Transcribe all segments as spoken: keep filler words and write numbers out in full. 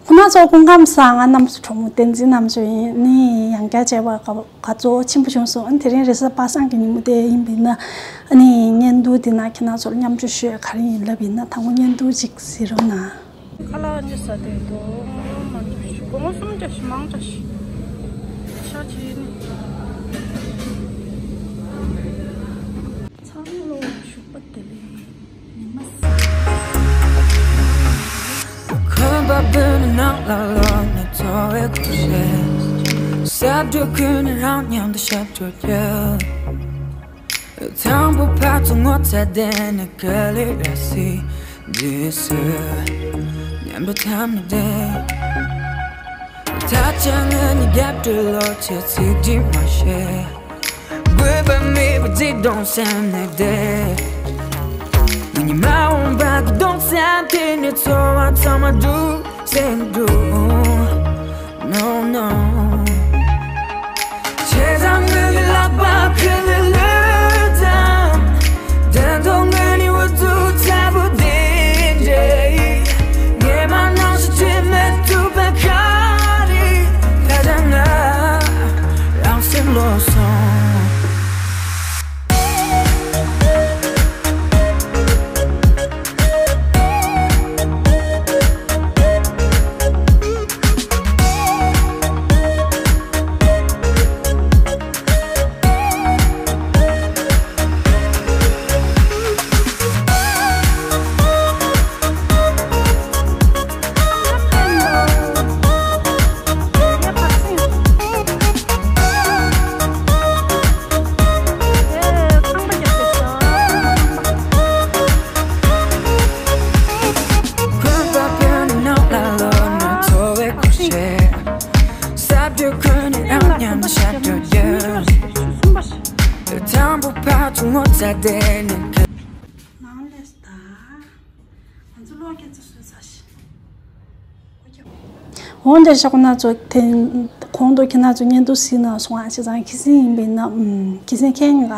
ཁོང་རྣམ་ཚོ་སྐུ་ཁམས་བཟང་། ང་རྣམ་གྲོལ་གྲོགས་མོ་བསྟན་འཛིན་རྣམ་དཔྱོད་ཡིན། ནི་ཡང་བསྐྱར་མཇལ་བར་དགའ་དགའ་ཚོར་ཆེན་པོ་བྱུང་སོང་། ཨ་ནི་དེ་རིང་རེས་གཟའ་པ་སངས་ཀྱི་ཉིན་མོ་དེ་ཡིན་པས་ན། ཨ་ནི་བརྙན་ཐུང་འདི་ནང་ཁྱེད་རྣམ་ཚོར་མཉམ་སྤྱོད་ཞུ་ཡ་ག་རེ་ཡིན་ལབ་ཡིན་ན། དང་པོ་བརྙན་ཐུང་ཅིག་གཟིགས་རོགས་གནང་། ཁ་ལག་གཉིས་ཟ་དེ་དོ་མ་འདུག་ཞིག་སྒོར་མོ་གསུམ་བརྒྱ་ཞིག་མང་དྲགས་ཤིག་ཤ་ཅི་ནི། ཚང་ལོ་ཞུགས་པ་དེ་ལས་ཉི་མ་ཟ། ཁོམ་པ་སྤུ་ནས་ནང་ལ་ལོག་ནས་འཚོ་བའི་ཁུར་བཞེས། ས་རྒྱུ་ཀུན་ནས་རང་མཉམ་དུ་ཞབས་བྲོ་རྒྱབ། དང་པོ་ཕར་ཚུར་ངོ་ཚ་དེ་ནི་ག་ལེ་ར་སི་འདི་སུ་མཉམ་དུ་འཐམ་ནས་བསྡད། ད་ཆ་ངོ་ནས་རྒྱབ་སྤྲོད་ལོག་བྱེད་ཚིག་གཅིག་མ་བཤད། དགོས་པ་མེད་པ་ཅིག་གཏོང་བསམ་ནས་བསྡད། ང་ཉི་མ་འོང་བ་གི་གཏོང་བསམ་དེ་ནི་ཚོར་བ་ཚང་མ་སྒྲུབ་སེམས་སྒྲུབ། No, no. བྱས་ཙང་ངའི་ལག་པ་ཁ་ལ་ལུད་དང་། དོན་དུ་ངའི་འུ་ཚུགས་ཚ་པོ་དེ་འདྲ། ངས་མ་གནང་ཞིག་བྱེད་མི་ཐུབ་པ་ག་རེ། ད་ལྟ་ང་རང་སེམས་ལོག་སོང་། དང་པོ་ཕར་ཚུར་ངོ་ཚ་དེ་ནི། ནང་ལས་ད། ང་ཚོ་ལོག་སྐྱེལ་ཚེ་བཟོས་ཚར་ཤག་འོ་འདྲ་ཤག་ཁོང་རྣམ་ཚོ་དེ་གོང་དུ་ཁྱེད་རྣམ་ཚོ་བརྙན་ཐུང་གཟིགས་གནང་སོང་ང་། བྱས་ཙང་ཁྱི་སེང་ཡིན་པས་ན། ཨུམ། ཁྱི་སེང་ཁེངས་ག་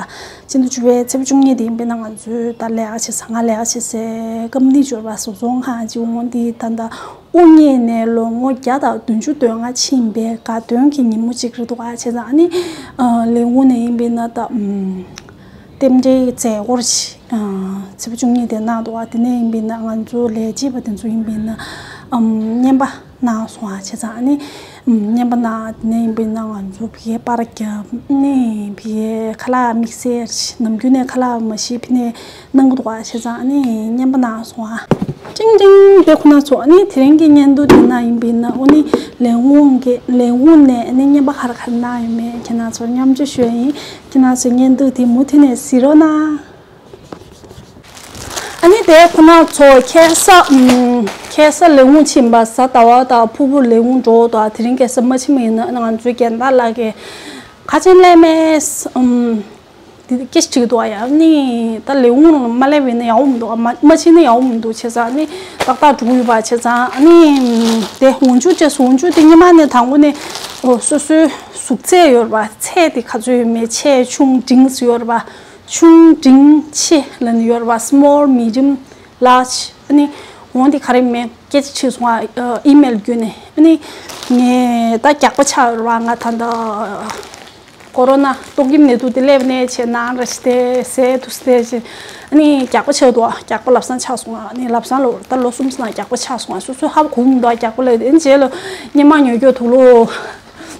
སྤྱི་ཟླ་བཅུ་པའི་ཚེས་པ་བཅུ་གཉིས་དེ་ཡིན་པས་ན། ང་ཚོས་ད་ལས་ཀ་བྱེད་ས། ང་ལས་ཀ་བྱེད་སའི་ཀམ་པ་ནི་འབྱོར་པ་བཟོ་ཚོང་ཁང་ཅིག་འོང་དེ་ད་ལྟ་དབུ་བརྙེས་ནས་ལོ་ངོ་བརྒྱ་དང་བདུན་ཅུ་དོན་ལྔ་ཕྱིན་པའི་དགའ་སྟོན་གྱི་ཉིན་མོ་ཅིག་རེད་འདུག་ག་བྱས་ཙང་ཨ་ནི་ལས་ཁུངས་ནས་ཡིན་པས་ན་ད། ཨུམ། རྟེན་འབྲེལ་མཛད་སྒོ་ཞིག་ཚེས་པ་བཅུ་གཉིས་དེ་གནང་འདུག་ག་དེ་ནས་ཡིན་པས་ན་ང་ཚོ་ལས་བྱེད་པ་དེ་ཚོ་ཡིན་པས་ན། ཨམ། རྔན་པ་གནང་སོང་ང་། བྱས་ཙང་ཨ་ནི། ཨམ། རྔན་པ་གནང་། དེ་ནས་ཡིན་པས་ན་ང་ཚོ་ཕ་གིར་པར་བརྒྱབ། ཨ་ནི་ཕ་གིར་ཁ་ལག་དམིགས་བསལ་ཞིག་ནམ་རྒྱུན་ནས་ཁ་ལག་མ་ཞིག་ཕ་གི་ནས་གནང་གི་འདུག་ག་བྱས་ཙང་ཨ་ནི་རྔན་པ་གནང་སོང་ང་། ཀྲིང་ཀྲིང་། དེ་ཁོ་ན་ཚོ། ཨ་ནི་དེ་རིང་གི་བརྙན་ཐུང་དེ་ན་ཡིན་པས་ན། ཨ་ནི་ལས་ཁུངས་ཀྱི་ལས་ཁུངས་ནས་ཨ་ནི་རྔན་པ་ག་རེ་ག་རེ་གནང་ཡོད་མེད་ཁྱེད་རྣམ་ཚོར་མཉམ་སྤྱོད་ཞུ་ཡ་ཡིན། ཁྱེད་རྣམ་ཚོས་བརྙན་ཐུང་དེ་མུ་མཐུད་ནས་གཟིགས་རོགས་གནང་། ཨ་ནི་དེ་ཁོ་ན་ཚོ་ཁ་སང་། ཨམ། ཁ་སང་ལས་ཁུངས་ཕྱིན་པ། གཟའ་ཟླ་བ་དང་ཕུར་བུ་ལས་ཁུངས་འགྲོ་དང་། དེ་རིང་ཁ་སང་མ་ཕྱིན་པ་ཡིན་ན་ང་ཚོའི་རྒན་བདག་ལགས་ཀྱིས་ཁ་ཆེམས་སླེབས་མེད། ཨམ། དེ་སྐད་ཆ་དྲིས་འདུག་ག་ཡ། ཨ་ནི་ད་ལས་ཁུངས་མ་སླེབས་པ་ཡིན་ན་ཡག་པོ་མི་འདུག་ག་མ་མ་ཕྱིན་ན་ཡག་པོ་མི་འདུག་བྱས་ཙང་ཨ་ནི་ཏག་ཏག་འགྲོ་གི་ཡོད་པ། བྱས་ཙང་ཨ་ནི་དེ་འོག་འཇུག་བྱས་སོང་། འོག་འཇུག་དེ་སྔོན་མ་ནས་དང་པོ་ནས། ཨོ། སོ་སོའི་གཟུགས་ཚད་ཡོད་རེད་པ། ཚད་དེ་ག་ཚོད་ཡོད་མེད། ཆེ་ཆུང་འབྲིང་ཟེར་ཡོད་རེད་པ། ཆུང་འབྲིང་ཆེ་ལབ་ནས་ཡོད་རེད་པ། སི་མོལ། མི་ཌི་ཡམ། ལཱར་ཇི། ཨ་ནི་འོ་དེ་ག་རེ་མེད་སྐད་ཆ་དྲིས་སོང་ང་། ཨ། ཨི་མེལ་བརྒྱུད་ནས། ཨ་ནི་ངས་ད་རྒྱགས་པ་ཆགས་ཡོད་རེད་པ། ང་ད་ལྟ་ཀོ་རོ་ན་ཏོག་དབྱིབས་ནད་དུག་དེ་སླེབས་ནས་བྱས་ན་ར་ཞིག་དེ་ཟས་དུས་དེ་བྱས། ཨ་ནི་རྒྱགས་པ་ཆགས་འདུག་རྒྱགས་པ་ལམ་སང་ཆགས་སོང་ང་། ཨ་ནི་ལམ་སང་ལོ་ད་ལོ་གསུམ་ཙམ་རྒྱགས་པ་ཆགས་སོང་ང་། སོ་སོ་ཧ་གོ་མི་འདུག་རྒྱགས་པ་ལབ་དེ། ཨ་ནི་རྗེས་ལ་སྔོན་མ་ཉོ་རྒྱུ་དུག་ལོག་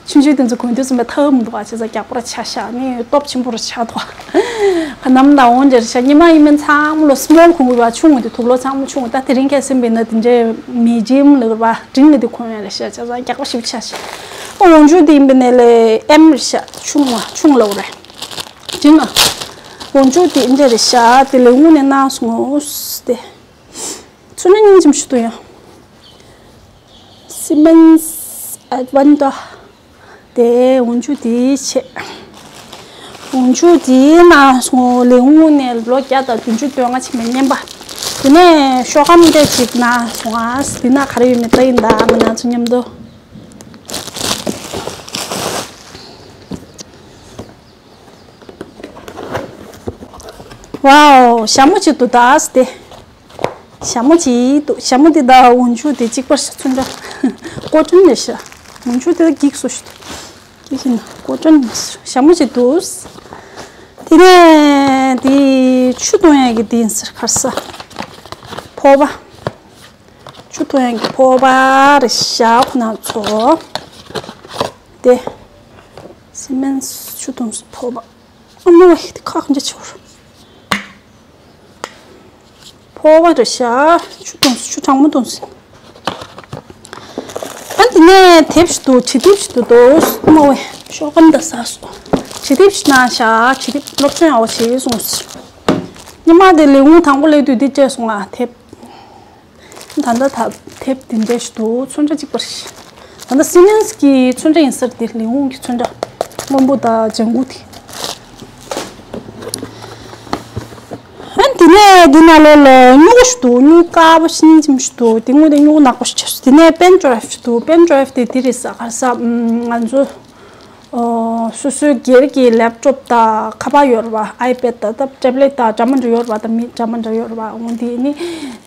ཆུང་ཆུང་དེ་ཚོ་གོན་དུས་ཙམ་པ་ཐབས་མི་འདུག་པ། བྱས་ཙང་རྒྱགས་པ་ར་ཆགས་ཤག་ནི་སྟོབས་ཆེན་པོ་ར་ཆགས་འདུག་ཁ་ནམ་དང་འོང་འདྲ་ར་ཤག་སྔོན་མ་ཡིན་མིན་ཚང་མ་ལོ་སི་མོལ་གོན་དགོས་པ། ཆུང་ངུ་དེ་དུག་ལོག་ཚང་མ་ཆུང་ངུ། ད་དེ་རིང་ཁ་སང་ཡིན་པས་ན་དེ་འདྲའི་མི་ཌི་ཡམ་ལབ་པ་འབྲིང་ངུ་དེ་གོན་ཡ་ར་ཤག་བྱས་ཙང་རྒྱགས་པ་ཞེ་པོ་ཆགས་ཤག་འོག་འཇུག་དེ་ཡིན་པས་ན་ལས་ཨེམ་ར་ཤག་ཆུང་ངུ་ཆུང་ངུ་ལབ་རེད། འབྲིང་ངུ། འོག་འཇུག་དེ་འདྲ་ར་ཤག་དེ་ལས་དངུལ་ནས་གནང་སོང་ངོ་། དེ། ཚུར་ནི་སྙིང་རྗེ་མོ་ཞིག་འདུག་ཡ། སི་མེན་སི་ཨེ་ཝན་ཏོ། དེ་འོག་འཇུག་དེ་བྱས། འོག་འཇུག་དེ་ནང་སོང་། ལས་ཁུངས་ནས་ལོ་བརྒྱ་དང་བདུན་ཅུ་དོན་ལྔ་ཕྱིན་པའི་རྔན་པ། དེ་ནས་ཤོག་སྒམ་དེ་ཅིག་ནང་སོང་ཨ། དེ་ན་ག་རེ་ཡོད་མེད་ལྟ་ཡིན་ད། ང་རང་ཚོ་མཉམ་དུ། ཝའོ། ཞྭ་མོ་ཅིག་འདུག་ད་དེ། ཞྭ་མོ་ཅིག་འདུག་ཞྭ་མོ་འདི་དང་འོག་འཇུག་དེ་གཅིག་པ་ཞིག་ཚུན་ཆད། ཀོ་ཊོན་རེད་ཤག་འོག་འཇུག་དེ་ལ་འགྱིག་བཟོ་ཞིག་འདུག་འགྱིག་ཡིན་ན་ཀོ་ཊོན་རེད་ཤག་ཞྭ་མོ་ཅིག་འདུག་དེ་ནས་དེ་ཆུ་འཐུང་ཡག་གི་དེ་ཡིན་ཟེར། ག་རེ་ཟ། ཕོར་པ། ཆུ་འཐུང་ཡག་གི་ཕོར་པ་རེད་ཤག་ཁོ་ན་ཚོ། དེ་སི་མེན་ཆུ་འཐུང་ཕོར་པ། ཨ་མ་ཝེ། དེ་ཁག་འཇལ་ཆོར། ཕོར་པ་རེད་ཤག་ཆུ་འཐུང་། ཆུ་གྲང་མོ་འཐུང་ཟིན། ཨ། དེ་ནས་དེབ་ཞིག་འདུག་བྱི་དེབ་ཞིག་འདུག་དོ། ཨ་མ་ཝེ། ཤོག་སྒམ་ད་ཟ་སོང་། བྱི་དེབ་ཞིག་གནང་ཤག་བྱི་དེབ་སློབ་སྦྱོང་ཡག་པོ་བྱེད་སོང་ཟེར། ཉི་མ་དེ་ལས་ཁུངས་དང་པོ་སླེབས་དུས་འདི་སྤྲད་སོང་ང་དེབ། ད་ལྟ་ད་དེབ་འདི་འདྲ་ཞིག་འདུག་ཚོན་ཁྲ་གཅིག་པ་རེད། ད་ལྟ་སི་མེན་སི་གི་ཚོན་ཁྲ་ཡིན་ས་རེད། དེ་ལས་ཁུངས་ཀྱི་ཚོན་ཁྲ། སྔོན་པོ་དང་ལྗང་གུ་དེ། ཨ། དེ་ནས་འདི་ནང་ལོགས་ལ་སྨྱུ་གུ་ཞིག་འདུག་སྨྱུ་གུ་དཀར་པོ་ཞིག་སྙིང་རྗེ་མོ་ཞིག་འདུག་དེ་སྔོན་དེ་སྨྱུ་གུ་ནག་པོ་ཞིག་ཆགས་སོང་། དེ་ནས་པེན་ཌ་རའེབ་ཞིག་འདུག་པེན་ཌ་རའེབ་དེ་འདི་རེད་ཟ། ག་རེ་ཟ། ཨམ། ང་ཚོ། ཨོ། སོ་སོའི་སྒེར་གྱི་ལེབ་ཊོབ་དང་ཁ་པར་ཡོད་རེད་པ། ཨའི་པེ་ཌི་དང་ཊེབ་ལེཊ་དང་འདྲ་མི་འདྲ་ཡོད་རེད་པ། དང་མི་འདྲ་མི་འདྲ་ཡོད་རེད་པ། འོ་དེ་ནི་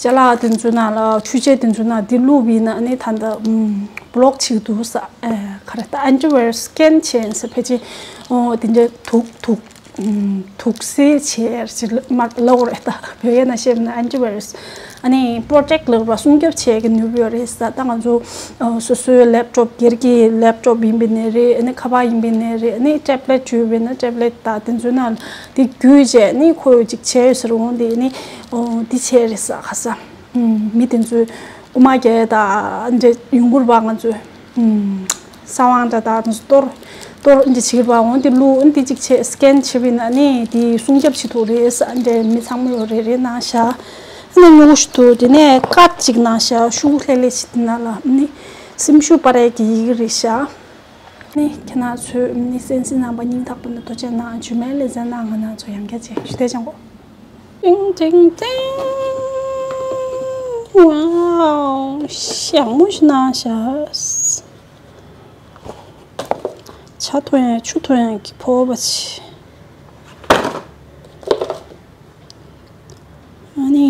ཅ་ལག་དེ་ཚོའི་ནང་ལ་འཕྲུལ་ཆས་དེ་ཚོའི་ནང་དེ་བླུགས་པ་ཡིན་ན་ནི་ད་ལྟ་ཨམ། བི་ལོག་བྱེད་ཀྱི་འདུག་ཟ། ཨེ། ག་རེ་ད། ཨན་ཊི་ཝའི་ར་སི་སི་སི་ཀེན་བྱས་ཟེར། ཕལ་ཆེར། ཨོ། དེ་འདྲའི་དུག་དུག་ཨུམ། དུག་སེལ་བྱས་ཟེར་མ་ལབ་རེད་ད། བོད་སྐད་ནང་བཤད་ན་ཨན་ཊི་ཝའི་ར་སི། ཨ་ནི་པྲོ་ཊེག་ལབ་པ། སྲུང་སྐྱོབ་བྱེད་ཀྱི་ནུས་པ་ཡོད་རེད་ཟ། ད་ང་ཚོ། ཨོ། སོ་སོའི་ལེབ་ཊོབ། སྒེར་གྱི་ལེབ་ཊོབ་ཡིན་པ་ནའི་རེད། ཨ་ནི་ཁ་པར་ཡིན་པ་ནའི་རེད། ཨ་ནི་ཊེབ་ལེཊ་བྱས་པ་ཡིན་ན་ཊེབ་ལེཊ་དང་དེ་ཚོའི་ནང་དེ་བརྒྱུད་བྱས་ནི་ཁོས་ཅིག་བྱས་ཡོད་ཟེར། འོ་དེ་ནི། ཨོ། དེ་བྱས་རེད་ཟ། ག་རེ་ཟ། ཨུམ། མི་དེ་ཚོའི་དབུ་མ་རྒྱག་ཡ་དང་འདྲ་ཡོང་གི་རེད་པ། ང་ཚོའི། ཨུམ། གསང་བ་འདྲ་དང་དེ་ཚོ་གཏོར། གཏོར་འདི་བྱེད་པ། འོ་དེ་བླུགས། འདི་གཅིག་བྱས་སི་ཀེན་བྱས་པ་ཡིན་ན་ནི་དེ་སྲུང་སྐྱོབ་བྱེད་ཐུབ་རེད་ཟ། འདྲ་མི་ཚང་མ་ཡོད་རེད། རེད་གནང་ཤག་ཨ་ནི་སྨྱུ་གུ་ཞིག་འདུག་དེ་ནས་ཀར་ཌི་ཅིག་གནང་ཤག་ཤུགས་ལྷོད་ལྷོད་བྱས། དེ་ནང་ལ་ནི་སེམས་ཤུགས་སྤར་ཡག་གི་ཡི་གེ་རེད་ཤག་ནི་ཁྱེད་རང་ཚོས་ནི་གསན་གཟིགས་གནང་བར་སྙིང་ཐག་པ་ནས་ཐུགས་རྗེ་གནང་། རྗེས་མའི་ལེ་ཚན་ནང་ང་རང་ཚོ་ཡང་བསྐྱར་མཇལ། ཞུ་བདེ་ཅང་གོ། ཏིང་ཏིང་ཏིང་། ཝའོ། ཞྭ་མོ་ཞིག་གནང་ཤག་ཇ་འཐུང་ཡག་ཆུ་འཐུང་ཡག་གི་ཕོར་པ་ཅིག་ཨ་ནི་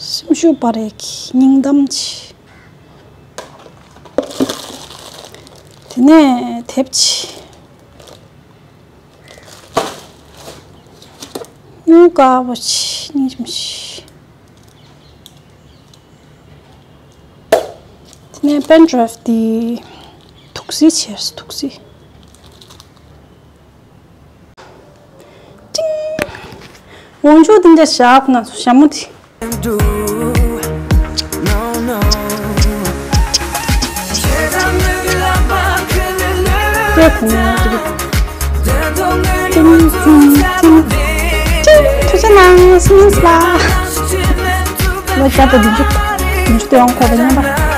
སེམས་ཤུགས་སྤར་ཡག་གི་སྙིང་གཏམ་ཅིག་དེ་ནས་དེབ་ཅིག་སྨྱུ་གུ་དཀར་པོ་ཅིག་སྙིང་རྗེ་མོ་ཅིག་དེ་ནས་པེན་ཌ་རའེབ་དེ་དུག་སེལ་བྱས། དུག་སེལ། ཏིང་། འོག་འཇུག་དེ་འདྲ་བཞག་ཁོ་ན་ཚོ་ཞྭ་མོ་དེ། ཏེ་ཁོ་ན་དེ། ཏིང་ཏིང་ཏིང་ཏིང་། ཐུགས་རྗེ་གནང་། སི་མེན་སི་ལགས། ལོ་བརྒྱ་དང་བདུན་ཅུ། བདུན་ཅུ་དོན་དགུ་པ་མཉམ་པ།